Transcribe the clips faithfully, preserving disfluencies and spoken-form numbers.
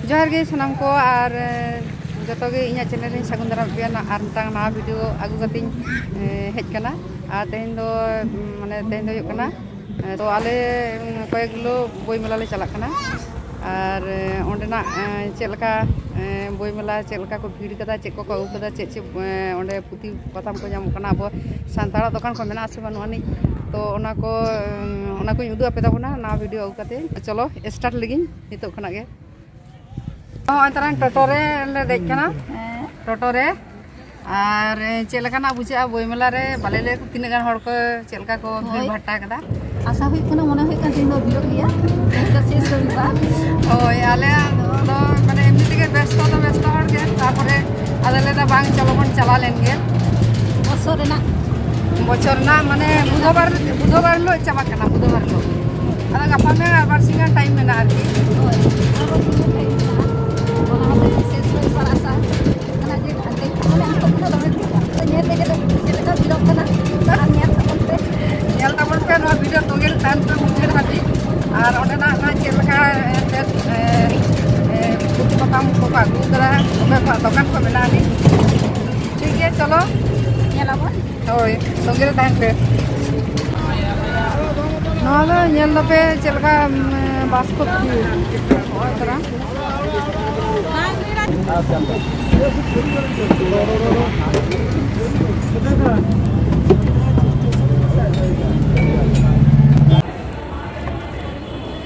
ᱡᱚᱦᱟᱨ ᱜᱮ ᱥᱟᱱᱟᱢ ᱠᱚ, ᱟᱨ ᱡᱚᱛᱚ ᱜᱮ ᱤᱧᱟᱹᱜ ᱪᱮᱱᱮᱞ ᱨᱤᱧ ᱥᱟᱹᱜᱩᱱ ᱫᱟᱨᱟᱢ ᱯᱮᱭᱟ᱾ ᱟᱨ ᱢᱤᱫᱴᱟᱝ ᱱᱟᱣᱟ ᱵᱷᱤᱰᱤᱭᱳ ᱟᱹᱜᱩ ᱠᱟᱛᱮᱧ ᱦᱮᱡ ᱠᱟᱱᱟ᱾ ᱟᱨ ᱛᱮᱦᱮᱧ ᱫᱚ ᱢᱟᱱᱮ ᱛᱮᱦᱮᱧ ᱫᱚ ᱦᱩᱭᱩᱜ ᱠᱟᱱᱟ, ᱛᱚ ᱟᱞᱮ ᱠᱚᱭᱮᱠ ᱜᱩᱞᱳ ᱵᱳᱭ ᱢᱮᱞᱟ ᱞᱮ ᱪᱟᱞᱟᱜ ᱠᱟᱱᱟ᱾ ᱟᱨ ᱚᱸᱰᱮᱱᱟᱜ ᱪᱮᱫ ᱞᱮᱠᱟ ᱵᱳᱭ ᱢᱮᱞᱟ, ᱪᱮᱫ ᱞᱮᱠᱟ ᱠᱚ ᱵᱷᱤᱲ ᱠᱟᱫᱟ, ᱪᱮᱫ ᱠᱚᱠᱚ ᱟᱹᱜᱩ ᱠᱟᱫᱟ, ᱪᱮᱫ ᱪᱮᱫ ᱚᱸᱰᱮ ᱯᱩᱛᱷᱤ ᱯᱟᱛᱷᱟᱢ ᱠᱚ ᱧᱟᱢᱚᱜ ᱠᱟᱱᱟ, ᱟᱵᱚ ᱥᱟᱱᱛᱟᱲᱟᱜ ᱫᱚᱠᱟᱱ ᱠᱚ ᱢᱮᱱᱟᱜ ᱟᱥᱮ ᱵᱟᱹᱱᱩᱜ ᱟᱹᱱᱤᱡ, ᱛᱚ ᱚᱱᱟ ᱠᱚ ᱚᱱᱟ ᱠᱚᱧ ᱩᱫᱩᱜ ᱟᱯᱮ ᱛᱟᱵᱚᱱᱟ ᱱᱟᱣᱟ ᱵᱷᱤᱰᱤᱭᱳ ᱟᱹᱜᱩ ᱠᱟᱛᱮ᱾ ᱪᱚᱞᱚ ᱥᱴᱟᱨᱴ ᱞᱮᱜᱤᱧ ᱱᱤᱛᱚᱜ ᱠᱷᱚᱱᱟᱜ ᱜᱮ᱾ ᱱᱚᱜᱼᱚᱭ ᱛᱟᱨᱟᱝ ᱴᱳᱴᱳ ᱨᱮ ᱞᱮ ᱫᱮᱡ ᱠᱟᱱᱟ, ᱴᱳᱴᱳ ᱨᱮ᱾ ᱟᱨ ᱪᱮᱫ ᱞᱮᱠᱟᱱᱟᱜ ᱵᱩᱡᱷᱟᱹᱜᱼᱟ ᱵᱳᱭ ᱢᱮᱞᱟ ᱨᱮ, ᱵᱟᱞᱮ ᱞᱟᱹᱭ ᱛᱤᱱᱟᱹᱜ ᱜᱟᱱ ᱦᱚᱲ ᱠᱚ ᱪᱮᱫ ᱞᱮᱠᱟ ᱠᱚ ᱵᱷᱤᱲ ᱦᱳᱭ᱾ ᱵᱷᱟᱴᱴᱟ ᱠᱟᱫᱟ᱾ ᱟᱥᱟ ᱦᱩᱭᱩᱜ ᱠᱟᱱᱟ, ᱢᱚᱱᱮ ᱦᱩᱭᱩᱜ ᱠᱟᱱᱟ ᱛᱮᱦᱮᱧ ᱫᱚ ᱵᱷᱤᱲᱚᱜ ᱜᱮᱭᱟ, ᱛᱮᱦᱮᱧ ᱫᱚ ᱥᱮᱥ ᱦᱩᱭᱩᱜᱼᱟ᱾ ᱦᱳᱭ, ᱟᱞᱮᱭᱟᱜ ᱫᱚ ᱢᱟᱱᱮ ᱮᱢᱱᱤ ᱛᱮᱜᱮ ᱵᱮᱥᱛᱚ ᱫᱚ ᱵᱮᱥᱛᱚ ᱦᱚᱲ ᱜᱮ, ᱛᱟᱨᱯᱚᱨᱮ ᱟᱫᱚ ᱞᱟᱹᱭ ᱫᱟ ᱵᱟᱝ, ᱪᱚᱞᱚ ᱵᱚᱱ ᱪᱟᱞᱟᱣ ᱞᱮᱱ ᱜᱮ᱾ ᱵᱚᱪᱷᱚᱨ ᱨᱮᱱᱟᱜ ᱵᱚᱪᱷᱚᱨ ᱨᱮᱱᱟᱜ ᱢᱟᱱᱮ ᱵᱩᱫᱷᱚᱵᱟᱨ, ᱵᱩᱫᱷᱚᱵᱟᱨ ᱦᱤᱞᱳᱜ ᱪᱟᱵᱟᱜ ᱠᱟᱱᱟ, ᱵᱩᱫᱷᱚᱵᱟᱨ ᱦᱤᱞᱳᱜ᱾ ᱟᱫᱚ ᱜᱟᱯᱟ ᱢᱮᱭᱟᱝ ᱟᱨ ᱵᱟᱨ ᱥᱤᱧ ᱜᱟᱱ ᱴᱟᱭᱤᱢ ᱢᱮᱱᱟᱜᱼᱟ ᱟᱨᱠᱤ᱾ ᱦᱳᱭ, ᱟᱨ ᱵᱟᱨ ᱥᱤᱧ ᱜᱟᱱ ᱴᱟᱭᱤᱢ ᱢᱮᱱᱟᱜᱼᱟ᱾ ᱚᱱᱟ ᱦᱚᱛᱮᱡ ᱛᱮ ᱥᱮᱥ ᱦᱩᱭ ᱥᱟᱨᱟ ᱟᱥᱟ ᱦᱩᱭᱩᱜ ᱠᱟᱱᱟ ᱡᱮ ᱜᱷᱟᱱᱴᱟ ᱠᱷᱚᱱ ᱫᱚ ᱫᱚᱢᱮ ᱵᱷᱤᱲᱟ᱾ ᱟᱫᱚ ᱧᱮᱞ ᱞᱮᱜᱮ ᱞᱮ ᱪᱮᱫ ᱞᱮᱠᱟ ᱵᱷᱤᱲᱚᱜ ᱠᱟᱱᱟ, ᱟᱨ ᱧᱮᱞ ᱛᱟᱵᱚᱱ ᱯᱮ᱾ ᱧᱮᱞ ᱛᱟᱵᱚᱱ ᱯᱮ, ᱱᱚᱣᱟ ᱵᱷᱤᱰᱤᱭᱳ ᱛᱚᱸᱜᱮ ᱨᱮ ᱛᱟᱦᱮᱱ ᱯᱮ ᱢᱩᱪᱟᱹᱫ ᱦᱟᱹᱵᱤᱡ᱾ ᱟᱨ ᱚᱸᱰᱮᱱᱟᱜ ᱱᱟ ᱪᱮᱫ ᱞᱮᱠᱟ ᱮᱱᱛᱮᱫ, ᱮ, ᱮ, ᱯᱩᱛᱷᱤ ᱯᱟᱛᱷᱟᱢ ᱠᱚᱠᱚ ᱟᱹᱜᱩ ᱠᱟᱫᱟ, ᱚᱠᱚᱭ ᱠᱚᱣᱟᱜ ᱫᱚᱠᱟᱱ ᱠᱚ ᱢᱮᱱᱟᱜᱼᱟ ᱟᱹᱱᱤᱡ᱾ ᱴᱷᱤᱠ ᱜᱮᱭᱟ, ᱪᱚᱞᱚ᱾ ᱧᱮᱞ ᱟᱵᱚᱱ᱾ ᱦᱳᱭ, ᱥᱚᱸᱜᱮ ᱨᱮ ᱛᱟᱦᱮᱱ ᱯᱮ᱾ ᱱᱚᱣᱟ ᱫᱚ ᱧᱮᱞ ᱫᱟᱯᱮ ᱪᱮᱫ ᱞᱮᱠᱟ, ᱩᱢ, ᱵᱟᱥ ᱠᱚ ᱵᱷᱤᱲ᱾ ᱱᱚᱜᱼᱚᱭ ᱛᱚᱨᱟ᱾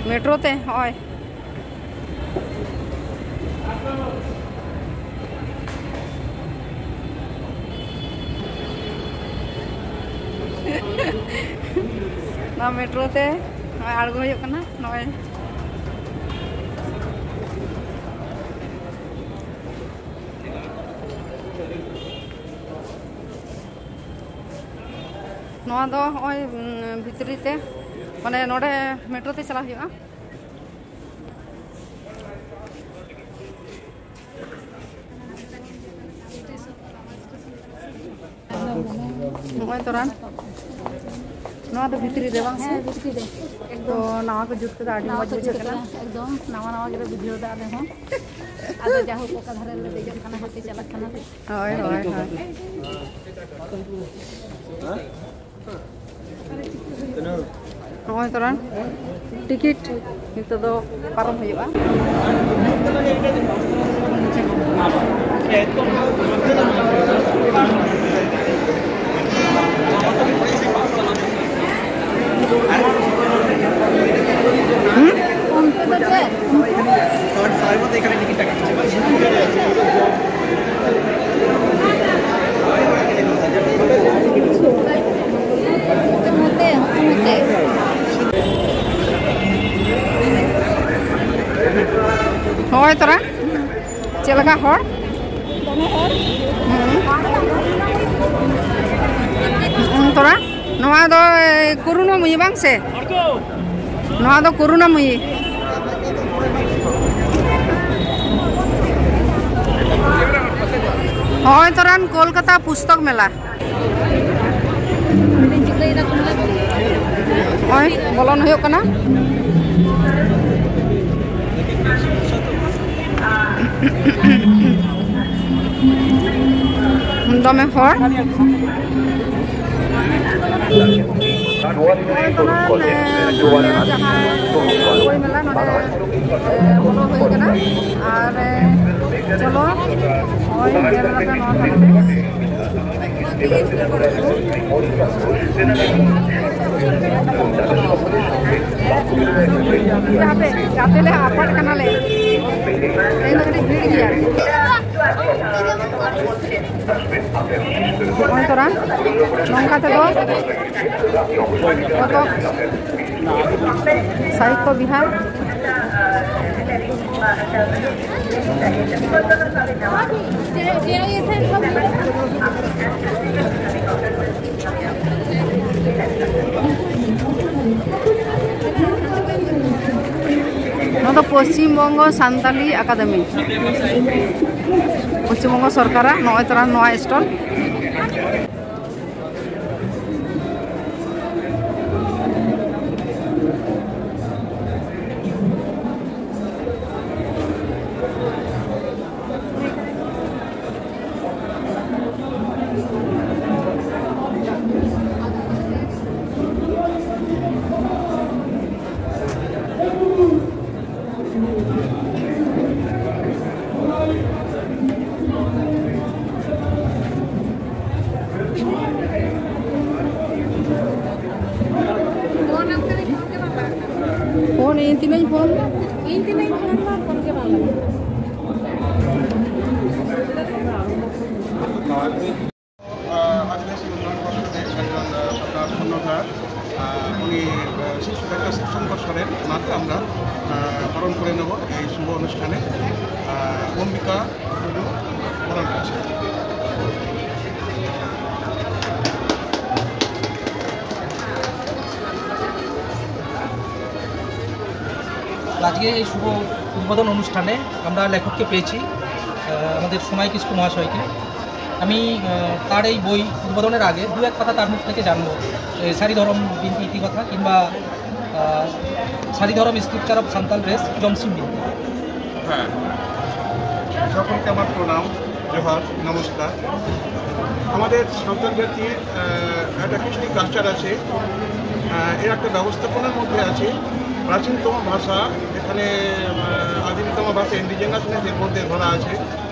ᱢᱮᱴᱨᱳ ᱛᱮ ᱦᱚᱸᱜᱼᱚᱭ᱾ ᱱᱚᱣᱟ ᱢᱮᱴᱨᱳ ᱛᱮ ᱱᱚᱜᱼᱚᱭ ᱟᱬᱜᱚ ᱦᱩᱭᱩᱜ ᱠᱟᱱᱟ᱾ ᱱᱚᱜᱼᱚᱭ ᱱᱚᱣᱟ ᱫᱚ ᱦᱚᱸᱜᱼᱚᱭ, ᱩᱸ, ᱵᱷᱤᱛᱨᱤ ᱛᱮ, ᱢᱟᱱᱮ ᱱᱚᱰᱮ ᱢᱮᱴᱨᱳ ᱛᱮ ᱪᱟᱞᱟᱜ ᱦᱩᱭᱩᱜᱼᱟ᱾ ᱱᱚᱜᱼᱚᱭ ᱛᱚᱨᱟᱱ᱾ ᱱᱚᱣᱟ ᱫᱚ ᱵᱷᱤᱛᱨᱤ ᱨᱮ ᱵᱟᱝ ᱥᱮ? ᱦᱮᱸ, ᱵᱷᱤᱛᱨᱤ ᱨᱮ᱾ ᱛᱚ ᱱᱟᱣᱟ ᱠᱚ ᱡᱩᱛ ᱠᱮᱫᱟ, ᱟᱹᱰᱤ ᱱᱟᱣᱟ ᱢᱚᱡᱽ ᱠᱚ ᱡᱩᱛ ᱵᱩᱡᱷᱟᱹᱜ ᱠᱟᱱᱟ᱾ ᱠᱟᱱᱟ, ᱮᱠᱫᱚᱢ ᱱᱟᱣᱟ ᱱᱟᱣᱟ ᱜᱮᱞᱮ ᱵᱩᱡᱷᱟᱹᱣ ᱮᱫᱟ ᱟᱞᱮ ᱦᱚᱸ᱾ ᱟᱫᱚ ᱡᱟᱭᱦᱳᱠ, ᱚᱠᱟ ᱫᱷᱟᱨᱮ ᱨᱮᱞᱮ ᱫᱮᱡᱚᱜ ᱠᱟᱱᱟ, ᱦᱟᱯᱮ ᱪᱟᱞᱟᱜ ᱠᱟᱱᱟ ᱞᱮ᱾ ᱦᱳᱭ, ᱦᱳᱭ, ᱦᱳᱭ᱾ ᱱᱚᱜᱼᱚᱭ ᱛᱚᱨᱟᱝ ᱴᱤᱠᱤᱴ ᱱᱤᱛᱚᱜ ᱫᱚ ᱯᱟᱨᱚᱢ ᱦᱩᱭᱩᱜᱼᱟ᱾ ᱦᱩᱸ? ᱚᱱᱛᱮ ᱫᱚ ᱪᱮᱫ? ᱱᱚᱛᱮ, ᱱᱚᱛᱮ᱾ ᱦᱳᱭ ᱛᱚᱨᱟ᱾ ᱪᱮᱫ ᱞᱮᱠᱟ ᱦᱚᱲ? ᱫᱚᱢᱮ ᱦᱚᱲ᱾ ᱦᱩᱸ᱾ ᱦᱩᱸ, ᱛᱚᱨᱟ᱾ ᱱᱚᱣᱟ ᱫᱚ, ᱮ, ᱠᱚᱨᱩᱱᱟᱢᱚᱭᱤ ᱵᱟᱝ ᱥᱮ? ᱱᱚᱣᱟ ᱫᱚ ᱠᱚᱨᱩᱱᱟᱢᱚᱭᱤ᱾ ᱦᱚᱸᱜᱼᱚᱭ ᱛᱚᱨᱟᱱ ᱠᱳᱞᱠᱟᱛᱟ ᱯᱩᱥᱛᱚᱠ ᱢᱮᱞᱟ᱾ ᱱᱚᱜᱼᱚᱭ ᱵᱚᱞᱚᱱ ᱦᱩᱭᱩᱜ ᱠᱟᱱᱟ᱾ ᱫᱚᱢᱮ ᱦᱚᱲ᱾ ᱱᱚᱜᱼᱚᱭ ᱛᱚᱨᱟᱱ, ᱮ, ᱯᱩᱨᱩᱞᱤᱭᱟᱹ ᱡᱟᱦᱟᱸ ᱵᱳᱭ ᱢᱮᱞᱟ, ᱱᱚᱰᱮ, ᱮ, ᱵᱚᱞᱚ ᱦᱩᱭ ᱠᱟᱱᱟ᱾ ᱟᱨ, ᱮ, ᱪᱚᱞᱚ, ᱱᱚᱜᱼᱚᱭ ᱧᱮᱞ ᱫᱟᱯᱮ ᱱᱚᱣᱟ ᱫᱷᱟᱨᱮ ᱛᱮ᱾ ᱦᱟᱯᱮ, ᱜᱟᱛᱮ ᱞᱮ ᱟᱯᱟᱴ ᱠᱟᱱᱟᱞᱮ᱾ ᱛᱮᱦᱮᱧ ᱫᱚ ᱠᱟᱹᱴᱤᱡ ᱵᱷᱤᱲ ᱜᱮᱭᱟ᱾ ᱱᱚᱜᱼᱚᱭ ᱛᱚᱨᱟ ᱱᱚᱝᱠᱟ ᱛᱮᱫᱚ ᱠᱚᱛᱚᱠ ᱥᱟᱦᱤᱛᱛᱚ ᱵᱤᱦᱟᱨ᱾ ᱱᱚᱣᱟ ᱫᱚ ᱯᱚᱥᱪᱤᱢ ᱵᱚᱝᱜᱚ ᱥᱟᱱᱛᱟᱞᱤ ᱟᱠᱟᱫᱮᱢᱤ, ᱯᱚᱥᱪᱤᱢ ᱵᱚᱝᱜᱚ ᱥᱚᱨᱠᱟᱨᱟᱜ ᱱᱚᱜᱼᱚᱭ ᱛᱚᱨᱟ ᱱᱚᱣᱟ ᱥᱴᱚᱞ᱾ আহ, আদিবাসী উন্নয়ন পর্ষদের একজন, আহ, সরকার কর্ণধার, আহ, উনি, আহ, শিশু একটা শিক্ষণ বৎসরের মাকে আমরা, আহ, বরণ করে নেব এই শুভ অনুষ্ঠানে। আহ, অম্বিকা টুডু বরণ করছে। আজকে এই শুভ উদ্বোধন অনুষ্ঠানে আমরা লেখককে পেয়েছি, আহ, আমাদের সোনাই কিস্কু মহাশয়কে। আমি, আহ, তার এই বই উদ্বোধনের আগে দু এক কথা তার মুখ থেকে জানবো, এই সারি ধরম বিনতি ইতিকথা কিংবা, আহ, সারি ধরম স্ক্রিপ্টার অফ সান্তাল রেস জমসিম বিনতি। হ্যাঁ, সকলকে আমার প্রণাম, জোহার, নমস্কার। আমাদের সাঁওতাল জাতির, আহ, একটা কৃষ্টি কালচার আছে, আহ, এর একটা ব্যবস্থাপনার মধ্যে আছে। প্রাচীনতম ভাষা, এখানে, আহ, আদিমতম ভাষা ইন্ডিজিনাস ল্যাঙ্গুয়েজ মধ্যে ধরা আছে।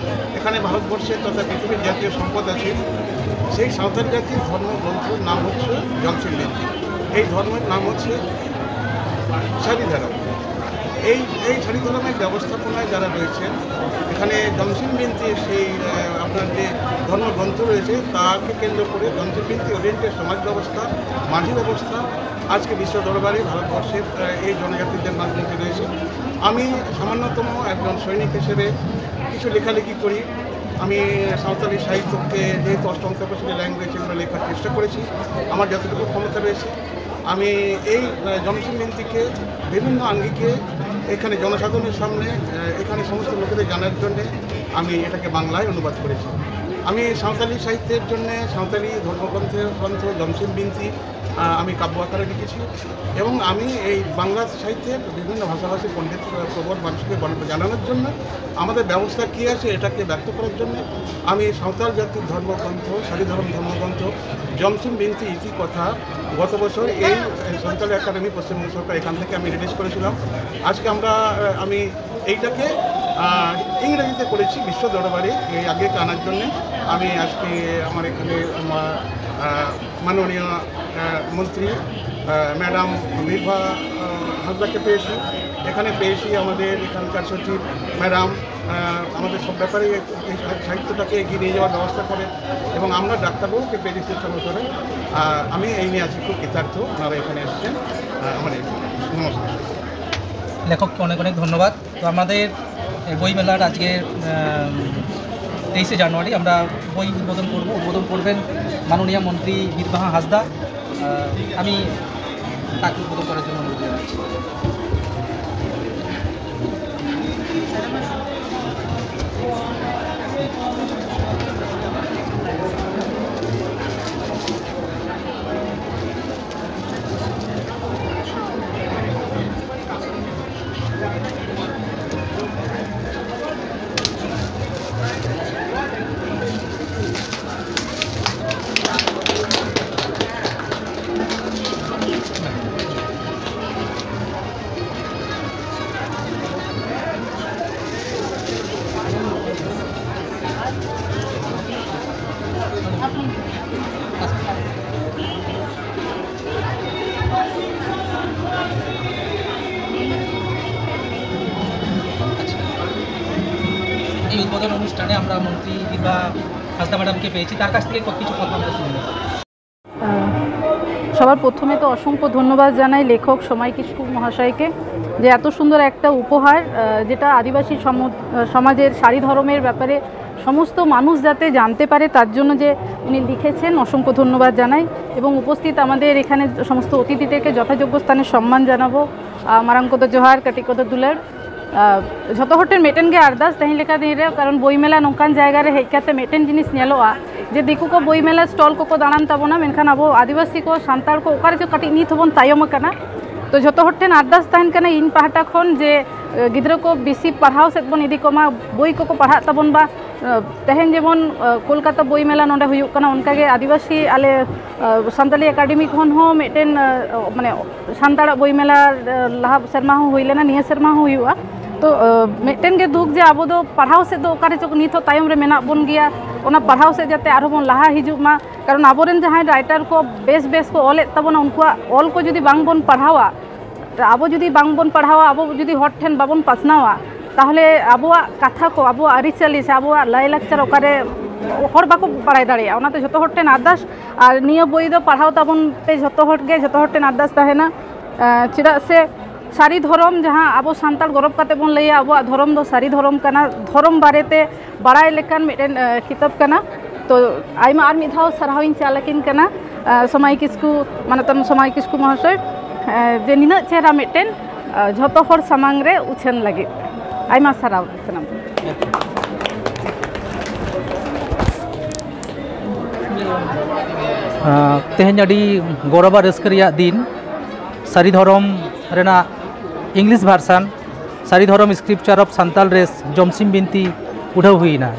এখানে ভারতবর্ষের তথা পৃথিবীর জাতীয় সম্পদ আছে। সেই সাঁওতাল জাতির ধর্মগ্রন্থর নাম হচ্ছে জমসিম বিনতি। এই ধর্মের নাম হচ্ছে সারি ধরম। এই, এই সারি ধরমের ব্যবস্থাপনায় যারা রয়েছেন, এখানে জমসিম বিনতি সেই, আহ, আপনার যে ধর্মগ্রন্থ রয়েছে, তাকে কেন্দ্র করে জমসিম বিনতি ওরিয়েন্টেড সমাজ ব্যবস্থা, মাঝি ব্যবস্থা আজকে বিশ্ব দরবারে ভারতবর্ষের, আহ, এই জনজাতিদের মাঝে রয়েছে। আমি সামান্যতম একজন সৈনিক হিসেবে কিছু লেখালেখি করি। আমি সাঁওতালি সাহিত্যকে যেহেতু অষ্টম তপশিলি ল্যাঙ্গুয়েজ, আমরা লেখার চেষ্টা করেছি আমার যতটুকু ক্ষমতা রয়েছে। আমি এই, আহ, জমসিম বিনতিকে বিভিন্ন আঙ্গিকে এখানে জনসাধারণের সামনে, আহ, এখানে সমস্ত লোকেদের জানার জন্যে আমি এটাকে বাংলায় অনুবাদ করেছি। আমি সাঁওতালি সাহিত্যের জন্যে সাঁওতালি ধর্মগ্রন্থ, গ্রন্থ জমসিম বিনতি, আহ, আমি কাব্য আকারে লিখেছি এবং আমি এই বাংলা সাহিত্যের বিভিন্ন ভাষাভাষী পণ্ডিত, আহ, প্রবর মানুষকে বল-, জানানোর জন্য আমাদের ব্যবস্থা কী আছে এটাকে ব্যক্ত করার জন্য আমি সাঁওতাল জাতির ধর্মগ্রন্থ, সারি ধরম ধর্মগ্রন্থ জমসিম বিনতি ইতি কথা গত বছর এই, আহ, সাঁওতালি একাডেমি পশ্চিমবঙ্গ সরকার এখান থেকে আমি রিলিজ করেছিলাম। আজকে আমরা, আহ, আমি এইটাকে, আহ, ইংরেজিতে করেছি বিশ্ব দরবারে এই আগে আনার জন্য। আমি আজকে আমার এখানে আমার, আহ, মাননীয়, আহ, মন্ত্রী, আহ, ম্যাডাম বিভা, আহ, হাজরাকে পেয়েছি। এখানে পেয়েছি আমাদের এখানকার সচিব ম্যাডাম, আহ, আমাদের সব ব্যাপারে এই সাহিত্যটাকে এগিয়ে নিয়ে যাওয়ার ব্যবস্থা করে, এবং আমরা ডাক্তারবাবুকে পেয়েছি সঙ্গে সঙ্গে। আর আমি এই নিয়ে আজকে খুব কৃতার্থ, ওনারা এখানে এসেছেন। আহ, আমার এই, নমস্কার। লেখককে অনেক অনেক ধন্যবাদ। তো আমাদের এই বইমেলার আজকে তেইশে জানুয়ারি আমরা বই উদ্বোধন করব। উদ্বোধন করবেন মাননীয় মন্ত্রী বীরবাহা হাঁসদা। আহ, আমি তাকে উদ্বোধন করার জন্য অনুরোধ জানাচ্ছি। এই উদ্বোধন অনুষ্ঠানে আমরা মন্ত্রী বীরবাহা হাঁসদা ম্যাডামকে পেয়েছি, তার কাছ থেকে কিছু কথা আমরা শুনব। সবার প্রথমে তো অসংখ্য ধন্যবাদ জানাই লেখক সময় কিস্কু মহাশয়কে, যে এত সুন্দর একটা উপহার, আহ, যেটা আদিবাসী সম- আহ, সমাজের শাড়ি ধর্মের ব্যাপারে সমস্ত মানুষ যাতে জানতে পারে, তার জন্য যে উনি লিখেছেন, অসংখ্য ধন্যবাদ জানাই। এবং উপস্থিত আমাদের এখানে সমস্ত অতিথিদেরকে যথাযোগ্য স্থানে সম্মান জানাবো। আহ, ᱢᱟᱨᱟᱝ ᱠᱚᱫᱚ ᱡᱚᱦᱟᱨ, ᱠᱟᱹᱴᱤᱡ ᱠᱚᱫᱚ ᱫᱩᱞᱟᱹᱲ᱾ ᱟᱨ ᱡᱷᱚᱛᱚ ᱦᱚᱲ ᱴᱷᱮᱱ ᱢᱤᱫᱴᱮᱱ ᱜᱮ ᱟᱨᱫᱟᱥ ᱛᱮᱦᱮᱧ ᱞᱮᱠᱟ ᱫᱤᱱ ᱨᱮ, ᱠᱟᱨᱚᱱ ᱵᱳᱭ ᱢᱮᱞᱟ ᱱᱚᱝᱠᱟᱱ ᱡᱟᱭᱜᱟ ᱨᱮ ᱦᱮᱡ ᱠᱟᱛᱮ ᱢᱤᱫᱴᱮᱱ ᱡᱤᱱᱤᱥ ᱧᱮᱞᱚᱜᱼᱟ ᱡᱮ ᱫᱤᱠᱩ ᱠᱚ ᱵᱳᱭ ᱢᱮᱞᱟ ᱥᱴᱚᱞ ᱠᱚᱠᱚ ᱫᱟᱬᱟᱱ ᱛᱟᱵᱚᱱᱟ, ᱢᱮᱱᱠᱷᱟᱱ ᱟᱵᱚ ᱟᱹᱫᱤᱵᱟᱹᱥᱤ ᱠᱚ, ᱥᱟᱱᱛᱟᱲ ᱠᱚ ᱚᱠᱟ ᱨᱮᱪᱚ ᱠᱟᱹᱴᱤᱡ ᱱᱤᱛ ᱦᱚᱸᱵᱚᱱ ᱛᱟᱭᱚᱢ ᱟᱠᱟᱱᱟ᱾ ᱛᱚ ᱡᱷᱚᱛᱚ ᱦᱚᱲ ᱴᱷᱮᱱ ᱟᱨᱫᱟᱥ ᱛᱟᱦᱮᱱ ᱠᱟᱱᱟ ᱤᱧ ᱯᱟᱦᱴᱟ ᱠᱷᱚᱱ ᱡᱮ, ᱮ, ᱜᱤᱫᱽᱨᱟᱹ ᱠᱚ ᱵᱮᱥᱤ ᱯᱟᱲᱦᱟᱣ ᱥᱮᱫ ᱵᱚᱱ ᱤᱫᱤ ᱠᱚᱢᱟ, ᱵᱳᱭ ᱠᱚᱠᱚ ᱯᱟᱲᱦᱟᱜ ᱛᱟᱵᱚᱱ ᱵᱟ᱾ ᱮ, ᱛᱮᱦᱮᱧ ᱡᱮᱢᱚᱱ, ᱮ, ᱠᱳᱞᱠᱟᱛᱟ ᱵᱳᱭ ᱢᱮᱞᱟ ᱱᱚᱰᱮ ᱦᱩᱭᱩᱜ ᱠᱟᱱᱟ, ᱚᱱᱠᱟᱜᱮ ᱟᱹᱫᱤᱵᱟᱹᱥᱤ ᱟᱞᱮ, ᱮ, ᱥᱟᱱᱛᱟᱞᱤ ᱮᱠᱟᱰᱮᱢᱤ ᱠᱷᱚᱱ ᱦᱚᱸ ᱢᱤᱫᱴᱮᱱ, ᱮ, ᱢᱟᱱᱮ ᱥᱟᱱᱛᱟᱲᱟᱜ ᱵᱳᱭ ᱢᱮᱞᱟ, ᱮ, ᱞᱟᱦᱟ ᱥᱮᱨᱢᱟ ᱦᱚᱸ ᱦᱩᱭ ᱞᱮᱱᱟ, ᱱᱤᱭᱟᱹ ᱥᱮᱨᱢᱟ ᱦᱚᱸ ᱦᱩᱭᱩᱜᱼᱟ᱾ ᱛᱚ, ᱮ, ᱢᱤᱫᱴᱮᱱ ᱜᱮ ᱫᱩᱠ ᱡᱮ ᱟᱵᱚ ᱫᱚ ᱯᱟᱲᱦᱟᱣ ᱥᱮᱫ ᱫᱚ ᱚᱠᱟ ᱨᱮᱪᱚ ᱱᱤᱛ ᱦᱚᱸ ᱛᱟᱭᱚᱢ ᱨᱮ ᱢᱮᱱᱟᱜ ᱵᱚᱱ ᱜᱮᱭᱟ᱾ ᱚᱱᱟ ᱯᱟᱲᱦᱟᱣ ᱥᱮᱫ ᱡᱟᱛᱮ ᱟᱨᱦᱚᱸ ᱵᱚᱱ ᱞᱟᱦᱟ ᱦᱤᱡᱩᱜ ᱢᱟ, ᱠᱟᱨᱚᱱ ᱟᱵᱚᱨᱮᱱ ᱡᱟᱦᱟᱸᱭ ᱨᱟᱭᱴᱟᱨ ᱠᱚ ᱵᱮᱥ ᱵᱮᱥ ᱠᱚ ᱚᱞᱮᱫ ᱛᱟᱵᱚᱱᱟ, ᱩᱱᱠᱩᱣᱟᱜ ᱚᱞ ᱠᱚ ᱡᱩᱫᱤ ᱵᱟᱝ ᱵᱚᱱ ᱯᱟᱲᱦᱟᱣᱟ, ᱟᱵᱚ ᱡᱩᱫᱤ ᱵᱟᱝᱵᱚᱱ ᱯᱟᱲᱦᱟᱣᱟ, ᱟᱵᱚ ᱡᱩᱫᱤ ᱦᱚᱲ ᱴᱷᱮᱱ ᱵᱟᱵᱚᱱ ᱯᱟᱥᱱᱟᱣᱟ, ᱛᱟᱦᱚᱞᱮ ᱟᱵᱚᱣᱟᱜ ᱠᱟᱛᱷᱟ ᱠᱚ, ᱟᱵᱚᱣᱟᱜ ᱟᱹᱨᱤᱪᱟᱹᱞᱤ ᱥᱮ ᱟᱵᱚᱣᱟᱜ ᱞᱟᱭᱼᱞᱟᱠᱪᱟᱨ ᱚᱠᱟᱨᱮ ᱦᱚᱲ ᱵᱟᱠᱚ ᱵᱟᱲᱟᱭ ᱫᱟᱲᱮᱭᱟᱜᱼᱟ᱾ ᱚᱱᱟᱛᱮ ᱡᱷᱚᱛᱚ ᱦᱚᱲ ᱴᱷᱮᱱ ᱟᱨᱫᱟᱥ, ᱟᱨ ᱱᱤᱭᱟᱹ ᱵᱳᱭ ᱫᱚ ᱯᱟᱲᱦᱟᱣ ᱛᱟᱵᱚᱱ ᱯᱮ ᱡᱷᱚᱛᱚ ᱦᱚᱲ ᱜᱮ, ᱡᱷᱚᱛᱚ ᱦᱚᱲ ᱴᱷᱮᱱ ᱟᱨᱫᱟᱥ ᱛᱟᱦᱮᱱᱟ᱾ ᱟᱸ, ᱪᱮᱫᱟᱜ ᱥᱮ ᱥᱟᱹᱨᱤ ᱫᱷᱚᱨᱚᱢ, ᱡᱟᱦᱟᱸ ᱟᱵᱚ ᱥᱟᱱᱛᱟᱲ ᱜᱚᱨᱚᱵᱽ ᱠᱟᱛᱮ ᱵᱚᱱ ᱞᱟᱹᱭᱟ ᱟᱵᱚᱣᱟᱜ ᱫᱷᱚᱨᱚᱢ ᱫᱚ ᱥᱟᱹᱨᱤ ᱫᱷᱚᱨᱚᱢ ᱠᱟᱱᱟ, ᱫᱷᱚᱨᱚᱢ ᱵᱟᱨᱮᱛᱮ ᱵᱟᱲᱟᱭ ᱞᱮᱠᱟᱱ ᱢᱤᱫᱴᱮᱱ, ᱟᱸ, ᱠᱤᱛᱟᱹᱵ ᱠᱟᱱᱟ᱾ ᱛᱚ ᱟᱭᱢᱟ ᱟᱨ ᱢᱤᱫ ᱫᱷᱟᱣ ᱥᱟᱨᱦᱟᱣᱤᱧ ᱪᱟᱞ ᱟᱹᱠᱤᱱ ᱠᱟᱱᱟ, ᱟᱸ, ᱥᱚᱢᱟᱭ ᱠᱤᱥᱠᱩ, ᱢᱟᱱᱚᱛᱟᱱ ᱥᱚᱢᱟᱭ ᱠᱤᱥᱠᱩ ᱢᱚᱦᱟᱥᱚᱭ, ᱟᱸ, ᱡᱮ ᱱᱤᱱᱟᱹᱜ ᱪᱮᱦᱨᱟ ᱢᱤᱫᱴᱮᱱ, ᱟᱸ, ᱡᱷᱚᱛᱚ ᱦᱚᱲ ᱥᱟᱢᱟᱝ ᱨᱮ ᱩᱪᱷᱟᱹᱱ ᱞᱟᱹᱜᱤᱫ᱾ ᱟᱭᱢᱟ ᱥᱟᱨᱦᱟᱣ ᱥᱟᱱᱟᱢ᱾ ᱟᱸ, ᱛᱮᱦᱮᱧ ᱟᱹᱰᱤ ᱜᱚᱨᱚᱵᱽ ᱟᱨ ᱨᱟᱹᱥᱠᱟᱹ ᱨᱮᱭᱟᱜ ᱫᱤᱱ᱾ ᱥᱟᱹᱨᱤ ᱫᱷᱚᱨᱚᱢ ᱨᱮᱱᱟᱜ English version, ᱥᱟᱹᱨᱤ ᱫᱷᱚᱨᱚᱢ Scripture of Santal Race, ᱡᱚᱢᱥᱤᱢ ᱵᱤᱱᱛᱤ ᱩᱰᱷᱟᱹᱣ ᱦᱩᱭᱮᱱᱟ᱾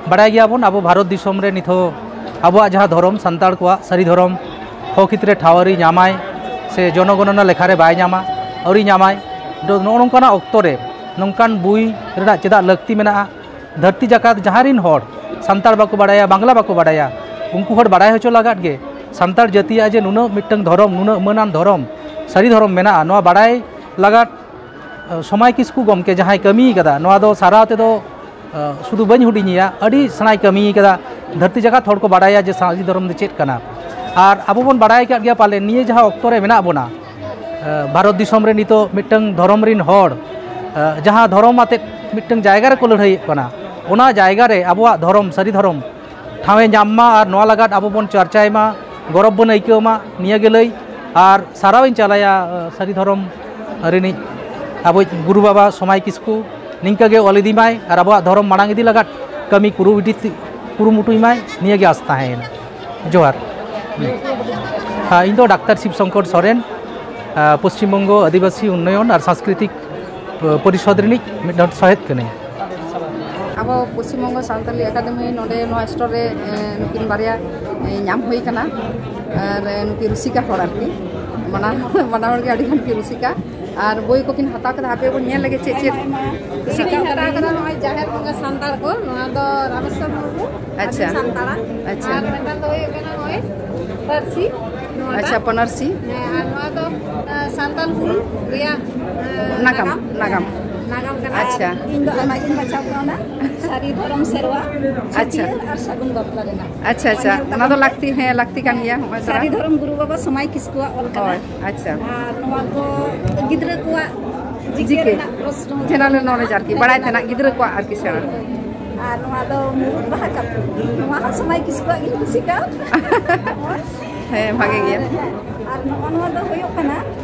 ᱵᱟᱲᱟᱭ ᱜᱮᱭᱟᱵᱚᱱ, ᱟᱵᱚ ᱵᱷᱟᱨᱚᱛ ᱫᱤᱥᱚᱢ ᱨᱮ ᱱᱤᱛᱚᱜ ᱟᱵᱚᱣᱟᱜ ᱡᱟᱦᱟᱸ ᱫᱷᱚᱨᱚᱢ, ᱥᱟᱱᱛᱟᱲ ᱠᱚᱣᱟᱜ ᱥᱟᱹᱨᱤ ᱫᱷᱚᱨᱚᱢ ᱦᱚᱸ ᱠᱷᱮᱛᱨᱮ ᱴᱷᱟᱶ ᱟᱹᱣᱨᱤ ᱧᱟᱢᱟᱭ, ᱥᱮ ᱡᱚᱱᱚᱜᱚᱱᱚᱱᱟ ᱞᱮᱠᱷᱟ ᱨᱮ ᱵᱟᱭ ᱧᱟᱢᱟ, ᱟᱹᱣᱨᱤ ᱧᱟᱢᱟᱭ᱾ ᱫᱚ ᱱᱚᱜᱼᱚ ᱱᱚᱝᱠᱟᱱᱟᱜ ᱚᱠᱛᱚ ᱨᱮ ᱱᱚᱝᱠᱟᱱ ᱵᱳᱭ ᱨᱮᱱᱟᱜ ᱪᱮᱫᱟᱜ ᱞᱟᱹᱠᱛᱤ ᱢᱮᱱᱟᱜᱼᱟ? ᱫᱷᱟᱹᱨᱛᱤ ᱡᱟᱠᱟᱛ ᱡᱟᱦᱟᱸ ᱨᱤᱱ ᱦᱚᱲ ᱥᱟᱱᱛᱟᱲ ᱵᱟᱠᱚ ᱵᱟᱲᱟᱭᱟ, ᱵᱟᱝᱞᱟ ᱵᱟᱠᱚ ᱵᱟᱲᱟᱭᱟ, ᱩᱱᱠᱩ ᱦᱚᱲ ᱵᱟᱲᱟᱭ ᱦᱚᱪᱚ ᱞᱟᱜᱟᱫ ᱜᱮ ᱥᱟᱱᱛᱟᱲ ᱡᱟᱹᱛᱤᱭᱟᱜ ᱡᱮ ᱱᱩᱱᱟᱹᱜ ᱢᱤᱫᱴᱟᱝ ᱫᱷᱚᱨᱚᱢ, ᱱᱩᱱᱟᱹᱜ ᱢᱟᱹᱱᱟᱱ ᱫᱷᱚᱨᱚᱢ, ᱥᱟᱹᱨᱤ ᱫᱷᱚᱨᱚᱢ ᱢᱮᱱᱟᱜᱼᱟ, ᱱᱚᱣᱟ ᱵᱟᱲᱟᱭ ᱞᱟᱜᱟᱫ, ᱟᱸ, ᱥᱚᱢᱟᱭ ᱠᱤᱥᱠᱩ ᱜᱚᱢᱠᱮ ᱡᱟᱦᱟᱸᱭ ᱠᱟᱹᱢᱤ ᱠᱟᱫᱟ, ᱱᱚᱣᱟ ᱫᱚ ᱥᱟᱨᱦᱟᱣ ᱛᱮᱫᱚ, ᱟᱸ, ᱥᱩᱫᱷᱩ ᱵᱟᱹᱧ ᱦᱩᱰᱤᱧᱮᱭᱟ, ᱟᱹᱰᱤ ᱥᱮᱬᱟᱭ ᱠᱟᱹᱢᱤ ᱠᱟᱫᱟ᱾ ᱫᱷᱟᱹᱨᱛᱤ ᱡᱟᱠᱟᱛ ᱦᱚᱲ ᱠᱚ ᱵᱟᱲᱟᱭᱟ ᱡᱮ ᱥᱟᱹᱨᱤ ᱫᱷᱚᱨᱚᱢ ᱫᱚ ᱪᱮᱫ ᱠᱟᱱᱟ᱾ ᱟᱨ ᱟᱵᱚ ᱵᱚᱱ ᱵᱟᱲᱟᱭ ᱟᱠᱟᱫ ᱜᱮᱭᱟ ᱯᱟᱞᱮ, ᱱᱤᱭᱟᱹ ᱡᱟᱦᱟᱸ ᱚᱠᱛᱚ ᱨᱮ ᱢᱮᱱᱟᱜ ᱵᱚᱱᱟ, ᱟᱸ, ᱵᱷᱟᱨᱚᱛ ᱫᱤᱥᱚᱢ ᱨᱮ ᱱᱤᱛᱚᱜ ᱢᱤᱫᱴᱟᱝ ᱫᱷᱚᱨᱚᱢ ᱨᱤᱱ ᱦᱚᱲ, ᱟᱸ, ᱡᱟᱦᱟᱸ ᱫᱷᱚᱨᱚᱢ ᱟᱛᱮᱫ ᱢᱤᱫᱴᱟᱝ ᱡᱟᱭᱜᱟ ᱨᱮᱠᱚ ᱞᱟᱹᱲᱦᱟᱹᱭᱮᱫ ᱠᱟᱱᱟ, ᱚᱱᱟ ᱡᱟᱭᱜᱟ ᱨᱮ ᱟᱵᱚᱣᱟᱜ ᱫᱷᱚᱨᱚᱢ, ᱥᱟᱹᱨᱤ ᱫᱷᱚᱨᱚᱢ ᱴᱷᱟᱶ ᱮ ᱧᱟᱢ ᱢᱟ ᱟᱨ ᱱᱚᱣᱟ ᱞᱟᱜᱟᱫ ᱟᱵᱚ ᱵᱚᱱ ᱪᱟᱨᱪᱟᱭ ᱢᱟ, ᱜᱚᱨᱚᱵᱽ ᱵᱚᱱ ᱟᱹᱭᱠᱟᱹᱣ ᱢᱟ, ᱱᱤᱭᱟᱹ ᱜᱮ ᱞᱟᱹᱭ᱾ ᱟᱨ ᱥᱟᱨᱦᱟᱣ ᱤᱧ ᱪᱟᱞᱟᱭᱟ, ᱟᱸ, ᱥᱟᱹᱨᱤ ᱫᱷᱚᱨᱚᱢ ᱨᱤᱱᱤᱡ ᱟᱵᱚᱭᱤᱡ ᱜᱩᱨᱩ ᱵᱟᱵᱟ ᱥᱚᱢᱟᱭ ᱠᱤᱥᱠᱩ, ᱱᱤᱝᱠᱟᱹ ᱜᱮ ᱚᱞ ᱤᱫᱤ ᱢᱟᱭ ᱟᱨ ᱟᱵᱚᱣᱟᱜ ᱫᱷᱚᱨᱚᱢ ᱢᱟᱲᱟᱝ ᱤᱫᱤ ᱞᱟᱜᱟᱫ ᱠᱟᱹᱢᱤ ᱠᱩᱨᱩ ᱤᱫᱤ, ᱠᱩᱨᱩᱢᱩᱴᱩᱭ ᱢᱟᱭ, ᱱᱤᱭᱟᱹ ᱜᱮ ᱟᱥ ᱛᱟᱦᱮᱸᱭᱮᱱᱟ᱾ ᱡᱚᱦᱟᱨ᱾ ᱦᱮᱸ, ᱤᱧ ᱫᱚ ᱰᱟᱠᱛᱟᱨ ᱥᱤᱵ ᱥᱚᱝᱠᱚᱨ ᱥᱚᱨᱮᱱ, ᱟᱸ, ᱯᱚᱥᱪᱤᱢ ᱵᱚᱝᱜᱚ ᱟᱹᱫᱤᱵᱟᱹᱥᱤ ᱩᱱᱱᱚᱭᱚᱱ ᱟᱨ ᱥᱟᱝᱥᱠᱨᱤᱛᱤᱠ ᱯᱚᱨᱤᱥᱚᱫᱽ ᱨᱤᱱᱤᱡ ᱢᱤᱫ ᱦᱚᱲ ᱥᱚᱦᱮᱫ ᱠᱟᱹᱱᱟᱹᱧ᱾ ᱟᱵᱚ ᱯᱚᱥᱪᱤᱢ ᱵᱚᱝᱜᱚ ᱥᱟᱱᱛᱟᱞᱤ ᱮᱠᱟᱰᱮᱢᱤ ᱱᱚᱰᱮ ᱱᱚᱣᱟ ᱥᱴᱚᱞ ᱨᱮ, ᱮ, ᱱᱩᱠᱤᱱ ᱵᱟᱨᱭᱟ, ᱮ, ᱧᱟᱢ ᱦᱩᱭ ᱠᱟᱱᱟ᱾ ᱟᱨ, ᱮ, ᱱᱩᱠᱤᱱ ᱨᱩᱥᱤᱠᱟ ᱦᱚᱲ ᱟᱨᱠᱤ, ᱵᱟᱱᱟ, ᱵᱟᱱᱟ ᱦᱚᱲ ᱜᱮ ᱟᱹᱰᱤ ᱜᱟᱱ ᱠᱤᱱ ᱨᱩᱥᱤᱠᱟ᱾ ᱟᱨ ᱵᱳᱭ ᱠᱚᱠᱤᱱ ᱦᱟᱛᱟᱣ ᱠᱟᱫᱟ, ᱦᱟᱯᱮ ᱵᱚᱱ ᱧᱮᱞ ᱞᱮᱜᱮ ᱪᱮᱫ ᱪᱮᱫ ᱨᱩᱥᱤᱠᱟ ᱦᱟᱛᱟᱣ ᱠᱟᱫᱟ᱾ ᱱᱚᱜᱼᱚᱭ ᱡᱟᱦᱮᱨ ᱵᱚᱸᱜᱟ ᱥᱟᱱᱛᱟᱲ ᱠᱚ, ᱱᱚᱣᱟ ᱫᱚ ᱨᱟᱢᱮᱥᱣᱚᱨ ᱢᱩᱨᱢᱩ, ᱟᱪᱪᱷᱟ᱾ ᱟᱹᱫᱤᱢ ᱥᱟᱱᱛᱟᱲᱟᱜ᱾ ᱟᱪᱪᱷᱟ᱾ ᱟᱨ ᱢᱤᱫᱴᱟᱝ ᱫᱚ ᱦᱩᱭᱩᱜ ᱠᱟᱱᱟ ᱱᱚᱜᱼᱚᱭ ᱯᱟᱹᱨᱥᱤ, ᱱᱚᱣᱟ ᱟᱪᱪᱷᱟ, ᱯᱟᱹᱱᱟᱹᱨᱥᱤ᱾ ᱦᱮᱸ, ᱟᱨ ᱱᱚᱣᱟ ᱫᱚ, ᱟᱸ, ᱥᱟᱱᱛᱟᱞ ᱦᱩᱞ ᱨᱮᱭᱟᱜ, ᱟᱸ, ᱱᱟᱜᱟᱢ, ᱱᱟᱜᱟᱢ᱾ ᱱᱟᱜᱟᱢ ᱠᱟᱱᱟ᱾ ᱟᱪᱪᱷᱟ᱾ ᱟᱨ ᱤᱧ ᱫᱚ ᱟᱭᱢᱟ ᱜᱤᱧ ᱵᱟᱪᱷᱟᱣ ᱠᱟᱣᱱᱟ, ᱥᱟᱹᱨᱤ ᱫᱷᱚᱨᱚᱢ ᱥᱮᱨᱣᱟ, ᱟᱪᱪᱷᱟ᱾ ᱪᱷᱟᱹᱴᱭᱟᱹᱨ ᱟᱨ ᱥᱟᱹᱜᱩᱱ ᱵᱟᱯᱞᱟ ᱨᱮᱱᱟᱜ᱾ ᱟᱪᱪᱷᱟ, ᱟᱪᱪᱷᱟ᱾ ᱱᱚᱣᱟ ᱧᱮᱞ ᱚᱱᱟ ᱫᱚ ᱛᱟᱵᱚᱱ ᱞᱟᱹᱠᱛᱤ, ᱦᱮᱸ, ᱞᱟᱹᱠᱛᱤ ᱠᱟᱱ ᱜᱮᱭᱟ, ᱦᱚᱸᱜᱼᱚᱭ ᱛᱚᱨᱟ᱾ ᱥᱟᱹᱨᱤ ᱫᱷᱚᱨᱚᱢ ᱜᱩᱨᱩ ᱵᱟᱵᱟ ᱥᱚᱢᱟᱭ ᱠᱤᱥᱠᱩᱣᱟᱜ ᱚᱞ ᱠᱟᱱᱟ᱾ ᱦᱳᱭ, ᱟᱪᱪᱷᱟ᱾ ᱟᱨ ᱱᱚᱣᱟ ᱫᱚ ᱜᱤᱫᱽᱨᱟᱹ ᱠᱚᱣᱟᱜ ᱡᱤᱠᱮ ᱡᱤᱠᱮ᱾ ᱨᱮᱱᱟᱜ ᱯᱨᱚᱥᱱᱚ᱾ General knowledge ᱟᱨᱠᱤ, ᱵᱟᱲᱟᱭ ᱛᱮᱱᱟᱜ ᱜᱤᱫᱽᱨᱟᱹ ᱠᱚᱣᱟᱜ ᱟᱨᱠᱤ ᱥᱮᱬᱟ᱾ ᱟᱨ ᱱᱚᱣᱟ ᱫᱚ ᱢᱩᱨᱩᱫ ᱵᱟᱦᱟ ᱠᱟᱯᱩᱨ᱾ ᱱᱚᱣᱟ ᱦᱚᱸ ᱥᱚᱢᱟᱭ ᱠᱤᱥᱠᱩᱣᱟᱜ ᱜᱤᱧ ᱠᱩᱥᱤ ᱠᱟᱣ᱾ ᱦᱮᱸ, ᱵᱷᱟᱜᱮ ᱜᱮᱭᱟ᱾ ᱟᱨ ᱱᱚᱜᱼᱚ ᱱᱚᱣᱟ ᱫᱚ ᱦᱩᱭᱩᱜ ᱠᱟᱱᱟ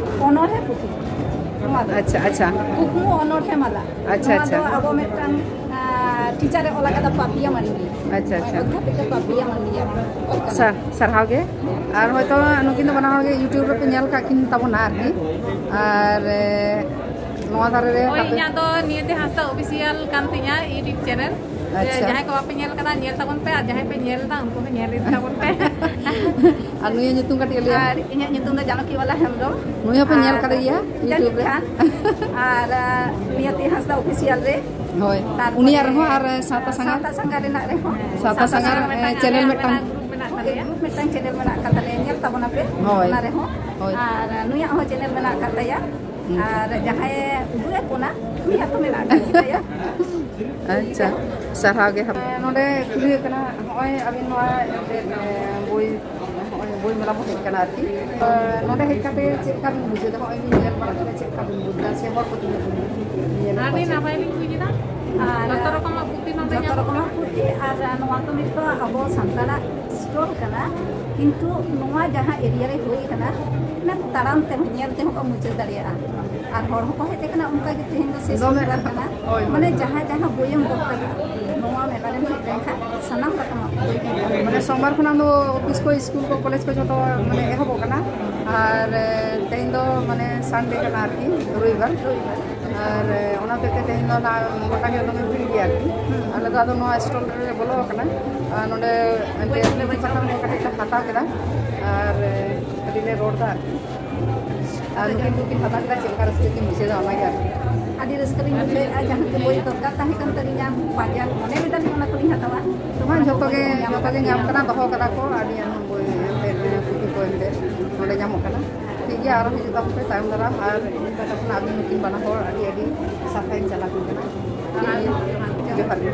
ᱚᱱᱚᱬᱦᱮ ᱯᱩᱛᱷᱤ᱾ ᱱᱚᱣᱟ ᱫᱚ ᱟᱪᱪᱷᱟ, ᱟᱪᱪᱷᱟ᱾ ᱠᱩᱠᱢᱩ ᱚᱱᱚᱬᱦᱮ ᱢᱟᱞᱟ᱾ ᱟᱪᱪᱷᱟ, ᱱᱚᱣᱟ ᱟᱪᱪᱷᱟ᱾ ᱫᱚ ᱟᱵᱚ ᱢᱤᱫᱴᱟᱝ, ᱟᱸ, teacher ᱮ ᱚᱞ ᱟᱠᱟᱫᱟ, ᱯᱟᱯᱤᱭᱟ ᱢᱟᱹᱱᱢᱤ᱾ ᱟᱪᱪᱷᱟ, ᱟᱪᱪᱷᱟ᱾ ᱚᱫᱽᱫᱷᱟᱯᱤᱠᱟ ᱯᱟᱯᱤᱭᱟ ᱢᱟᱹᱱᱢᱤᱭᱟᱜ ᱚᱞ ᱠᱟᱱᱟ᱾ ᱥᱟ-, ᱥᱟᱨᱦᱟᱣ ᱜᱮ᱾ ᱟᱨ ᱦᱚᱭᱛᱳ ᱱᱩᱠᱤᱱ ᱫᱚ ᱵᱟᱱᱟ ᱦᱚᱲ ᱜᱮ YouTube ᱨᱮᱯᱮ ᱧᱮᱞ ᱠᱟᱜ ᱠᱤᱱ ᱛᱟᱵᱚᱱᱟ ᱟᱨᱠᱤ᱾ ᱟᱨ, ᱮ, ᱱᱚᱣᱟ ᱫᱷᱟᱨᱮ ᱨᱮ ᱦᱳᱭ, ᱦᱟᱯᱮ᱾ ᱤᱧᱟᱹᱜ ᱫᱚ ᱱᱤᱭᱟᱹᱛᱮ ᱦᱟᱸᱥᱫᱟ official ᱠᱟᱱ ᱛᱤᱧᱟ YouTube channel᱾ ᱟᱪᱪᱷᱟ᱾ ᱡᱟᱦᱟᱸᱭ ᱠᱚ ᱵᱟᱯᱮ ᱧᱮᱞ ᱠᱟᱫᱟ, ᱧᱮᱞ ᱛᱟᱵᱚᱱ ᱯᱮ, ᱟᱨ ᱡᱟᱦᱟᱸᱭ ᱯᱮ ᱧᱮᱞ ᱮᱫᱟ, ᱩᱱᱠᱩ ᱦᱚᱸ ᱧᱮᱞ ᱤᱫᱤ ᱛᱟᱵᱚᱱ ᱯᱮ᱾ ᱟᱨ ᱱᱩᱭᱟᱜ ᱧᱩᱛᱩᱢ ᱠᱟᱹᱴᱤᱡ ᱞᱟᱹᱭᱟ᱾ ᱟᱨ ᱤᱧᱟᱹᱜ ᱧᱩᱛᱩᱢ ᱫᱚ ᱡᱟᱱᱚᱠᱤ ᱵᱟᱞᱟ ᱦᱮᱢᱵᱨᱚᱢ᱾ ᱱᱩᱭ ᱦᱚᱸᱯᱮ ᱧᱮᱞ ᱟᱨ ᱠᱟᱫᱮ ᱜᱮᱭᱟ YouTube ᱡᱟᱹᱱᱤᱡ ᱨᱮ? ᱠᱷᱟᱱ᱾ ᱟᱨ, ᱟᱨ ᱱᱤᱭᱟᱹᱛᱤ ᱦᱟᱸᱥᱫᱟ official ᱨᱮ᱾ ᱦᱳᱭ᱾ ᱛᱟᱨᱯᱚᱨᱮ ᱩᱱᱤᱭᱟᱜ ᱨᱮᱦᱚᱸ ᱟᱨ ᱥᱟᱶᱛᱟ ᱥᱟᱸᱜᱷᱟᱨ? ᱥᱟᱶᱛᱟ ᱥᱟᱸᱜᱷᱟᱨ ᱨᱮᱱᱟᱜ ᱨᱮᱦᱚᱸ᱾ ᱥᱟᱶᱛᱟ ᱥᱟᱸᱜᱷᱟᱨ, ᱥᱟᱸᱜᱷᱟᱨ ᱨᱮ ᱢᱤᱫᱴᱟᱝ ᱮ, channel ᱟᱞᱮᱭᱟᱜ ᱢᱤᱫᱴᱟᱝ᱾ ᱢᱮᱱᱟᱜᱼᱟ, group ᱢᱮᱱᱟᱜ ᱛᱟᱞᱮᱭᱟ᱾ Group ᱢᱤᱫᱴᱟᱝ channel ᱢᱮᱱᱟᱜ ᱟᱠᱟᱫ ᱛᱟᱞᱮᱭᱟ, ᱧᱮᱞ ᱛᱟᱵᱚᱱᱟᱯᱮ ᱦᱳᱭ᱾ ᱚᱱᱟ ᱨᱮᱦᱚᱸ᱾ ᱦᱳᱭ᱾ ᱟᱨ ᱱᱩᱭᱟᱜ ᱦᱚᱸ channel ᱢᱮᱱᱟᱜ ᱟᱠᱟᱫ ᱛᱟᱭᱟ᱾ ᱦᱩᱸ᱾ ᱟᱨ ᱡᱟᱦᱟᱸᱭᱮ ᱩᱫᱩᱜ ᱮᱫ ᱵᱚᱱᱟ, ᱩᱱᱤᱭᱟᱜ ᱛᱚ ᱢᱮᱱᱟᱜ ᱟᱠᱟᱫ ᱜᱮᱛᱟᱭᱟ᱾ ᱟᱪᱪᱷᱟ, ᱥᱟᱨᱦᱟᱣ ᱜᱮ᱾ ᱱᱚᱰᱮ ᱠᱩᱞᱤ ᱦᱩᱭᱩᱜ ᱠᱟᱱᱟ, ᱦᱚᱸᱜᱼᱚᱭ ᱟᱹᱵᱤᱱ ᱱᱚᱣᱟ ᱮᱱᱛᱮᱫ, ᱮ, ᱵᱳᱭ, ᱦᱚᱸᱜᱼᱚᱭ ᱵᱳᱭ ᱢᱮᱞᱟ ᱵᱚᱱ ᱦᱮᱡ ᱟᱠᱟᱱᱟ ᱟᱨᱠᱤ᱾ ᱛᱚ, ᱱᱚᱰᱮ ᱦᱮᱡ ᱠᱟᱛᱮ ᱪᱮᱫ ᱞᱮᱠᱟ ᱵᱤᱱ ᱵᱩᱡᱷᱟᱹᱣ ᱮᱫᱟ? ᱦᱚᱸᱜᱼᱚᱭ ᱵᱤᱱ ᱧᱮᱞ ᱵᱟᱲᱟ ᱠᱮᱫᱟ, ᱪᱮᱫ ᱞᱮᱠᱟ ᱵᱤᱱ ᱵᱩᱡᱽ ᱮᱫᱟ? ᱥᱮ ᱦᱚᱲ ᱠᱚ ᱛᱤᱱᱟᱹᱜ ᱵᱤᱱ ᱧᱮᱞ ᱮᱫ ᱟᱹᱰᱤ ᱠᱚᱣᱟ? ᱪᱮᱫ? ᱱᱟᱯᱟᱭ ᱞᱤᱧ ᱵᱩᱡᱽ ᱮᱫᱟ᱾ ᱟᱨ ᱡᱚᱛᱚ ᱨᱚᱠᱚᱢᱟᱜ ᱯᱩᱛᱷᱤ ᱱᱚᱰᱮ ᱡᱚᱛᱚ ᱧᱟᱢᱚᱜ ᱨᱚᱠᱚᱢᱟᱜ ᱠᱟᱱᱟ᱾ ᱯᱩᱛᱷᱤ, ᱟᱨ ᱱᱚᱣᱟ ᱫᱚ ᱱᱤᱛᱚᱜ ᱟᱵᱚ ᱥᱟᱱᱛᱟᱲᱟᱜ store ᱠᱟᱱᱟ, ᱠᱤᱱᱛᱩ ᱱᱚᱣᱟ ᱡᱟᱦᱟᱸ area ᱨᱮ ᱦᱩᱭ ᱠᱟᱱᱟ, ᱚᱱᱟ ᱛᱟᱲᱟᱢ ᱛᱮᱦᱚᱸ, ᱧᱮᱞ ᱛᱮᱦᱚᱸ ᱠᱚ ᱢᱩᱪᱟᱹᱫ ᱫᱟᱲᱮᱭᱟᱜᱼᱟ᱾ ᱟᱨ ᱦᱚᱲ ᱦᱚᱸᱠᱚ ᱦᱮᱡ ᱟᱠᱟᱱᱟ ᱚᱱᱠᱟ ᱜᱮ, ᱛᱮᱦᱮᱧ ᱫᱚ ᱥᱮᱥ ᱫᱚᱢᱮ᱾ ᱥᱚᱱᱤᱵᱟᱨ ᱠᱟᱱᱟ᱾ ᱦᱳᱭ, ᱦᱳᱭ᱾ ᱢᱟᱱᱮ ᱡᱟᱦᱟᱸ ᱡᱟᱦᱟᱸ ᱵᱳᱭᱮᱢ ᱫᱚᱨᱠᱟᱨᱟ, ᱱᱚᱣᱟ ᱢᱮᱞᱟ ᱨᱮᱢ ᱦᱮᱡ ᱞᱮᱱᱠᱷᱟᱱ ᱥᱟᱱᱟᱢ ᱨᱚᱠᱚᱢᱟᱜ ᱵᱳᱭ ᱧᱟᱢᱚᱜᱼᱟ᱾ ᱢᱟᱱᱮ ᱥᱳᱢᱵᱟᱨ ᱠᱷᱚᱱᱟᱜ ᱫᱚ ᱚᱯᱷᱤᱥ ᱠᱚ, ᱥᱠᱩᱞ ᱠᱚ, ᱠᱚᱞᱮᱡᱽ ᱠᱚ ᱡᱷᱚᱛᱚ ᱢᱟᱱᱮ ᱮᱦᱚᱵᱚᱜ ᱠᱟᱱᱟ᱾ ᱟᱨ, ᱮ, ᱛᱮᱦᱮᱧ ᱫᱚ ᱢᱟᱱᱮ Sunday ᱠᱟᱱᱟ ᱟᱨᱠᱤ, ᱨᱚᱵᱤᱵᱟᱨ᱾ ᱟᱨ, ᱮ, ᱚᱱᱟ ᱦᱚᱛᱮᱡ ᱛᱮ ᱛᱮᱦᱮᱧ ᱫᱚ ᱱᱟ-, ᱜᱚᱴᱟ ᱜᱮ ᱫᱚᱢᱮ ᱵᱷᱤᱲ ᱜᱮᱭᱟ ᱟᱨᱠᱤ᱾ ᱟᱞᱮ ᱫᱚ ᱟᱫᱚ ᱱᱚᱣᱟ stall ᱨᱮᱞᱮ ᱵᱚᱞᱚ ᱟᱠᱟᱱᱟ᱾ ᱟᱨ ᱱᱚᱰᱮ ᱮᱱᱛᱮ ᱯᱟᱛᱷᱟᱢ ᱠᱚ ᱠᱟᱹᱴᱤᱡ ᱞᱮ ᱦᱟᱛᱟᱣ ᱠᱮᱫᱟ᱾ ᱟᱨ, ᱮ, ᱠᱟᱹᱴᱤᱡ ᱞᱮ ᱨᱚᱲ ᱮᱫᱟ ᱟᱨᱠᱤ᱾ ᱟᱨ ᱱᱩᱠᱤᱱ ᱫᱚᱠᱤᱱ ᱦᱟᱛᱟᱣ ᱠᱮᱫᱟ, ᱪᱮᱫ ᱞᱮᱠᱟ ᱨᱟᱹᱥᱠᱟᱹ ᱠᱤᱱ ᱵᱩᱡᱷᱟᱹᱣ ᱮᱫᱟ, ᱚᱱᱟᱜᱮ ᱟᱨᱠᱤ᱾ ᱟᱹᱰᱤ ᱨᱟᱹᱥᱠᱟᱹ ᱞᱤᱧ ᱵᱩᱡᱷᱟᱹᱣᱮᱫᱼᱟ, ᱡᱟᱦᱟᱸ ᱠᱤ ᱵᱳᱭ ᱫᱚᱨᱠᱟᱨ ᱛᱟᱦᱮᱸ ᱠᱟᱱ ᱛᱟᱹᱞᱤᱧᱟ, ᱯᱟᱸᱡᱟ ᱢᱚᱱᱮ ᱞᱮᱫᱟᱞᱤᱧ ᱚᱱᱟ ᱠᱚᱞᱤᱧ ᱦᱟᱛᱟᱣᱟ᱾ ᱛᱚ ᱦᱮᱸ, ᱚᱱᱟ ᱡᱷᱚᱛᱚ ᱠᱚ ᱜᱮ, ᱧᱟᱢ ᱡᱷᱚᱛᱚ ᱜᱮ ᱟᱠᱟᱫ ᱧᱟᱢ ᱞᱤᱧᱟ᱾ ᱠᱟᱱᱟ, ᱫᱚᱦᱚ ᱠᱟᱫᱟ ᱠᱚ ᱟᱹᱰᱤ ᱟᱭᱢᱟ ᱵᱳᱭ ᱮᱱᱛᱮᱫ, ᱯᱩᱛᱷᱤ ᱠᱚ ᱮᱱᱛᱮᱫ᱾ ᱞᱮ ᱧᱟᱢᱚᱜ ᱠᱟᱱᱟ᱾ ᱴᱷᱤᱠ ᱜᱮᱭᱟ, ᱟᱨᱚ ᱦᱤᱡᱩᱜ ᱛᱟᱵᱚᱱ ᱯᱮ ᱛᱟᱭᱚᱢ ᱫᱟᱨᱟᱢ᱾ ᱟᱨ ᱤᱧ ᱯᱟᱦᱴᱟ ᱠᱷᱚᱱᱟᱜ ᱟᱹᱵᱤᱱ ᱱᱩᱠᱤᱱ ᱵᱟᱱᱟ ᱦᱚᱲ ᱟᱹᱰᱤ ᱟᱹᱰᱤ ᱥᱟᱨᱦᱟᱣᱤᱧ ᱪᱟᱞ ᱟᱹᱵᱤᱱ ᱠᱟᱱᱟ᱾ ᱴᱷᱤᱠ ᱜᱮᱭᱟ, ᱡᱚᱦᱟᱨ ᱜᱮ᱾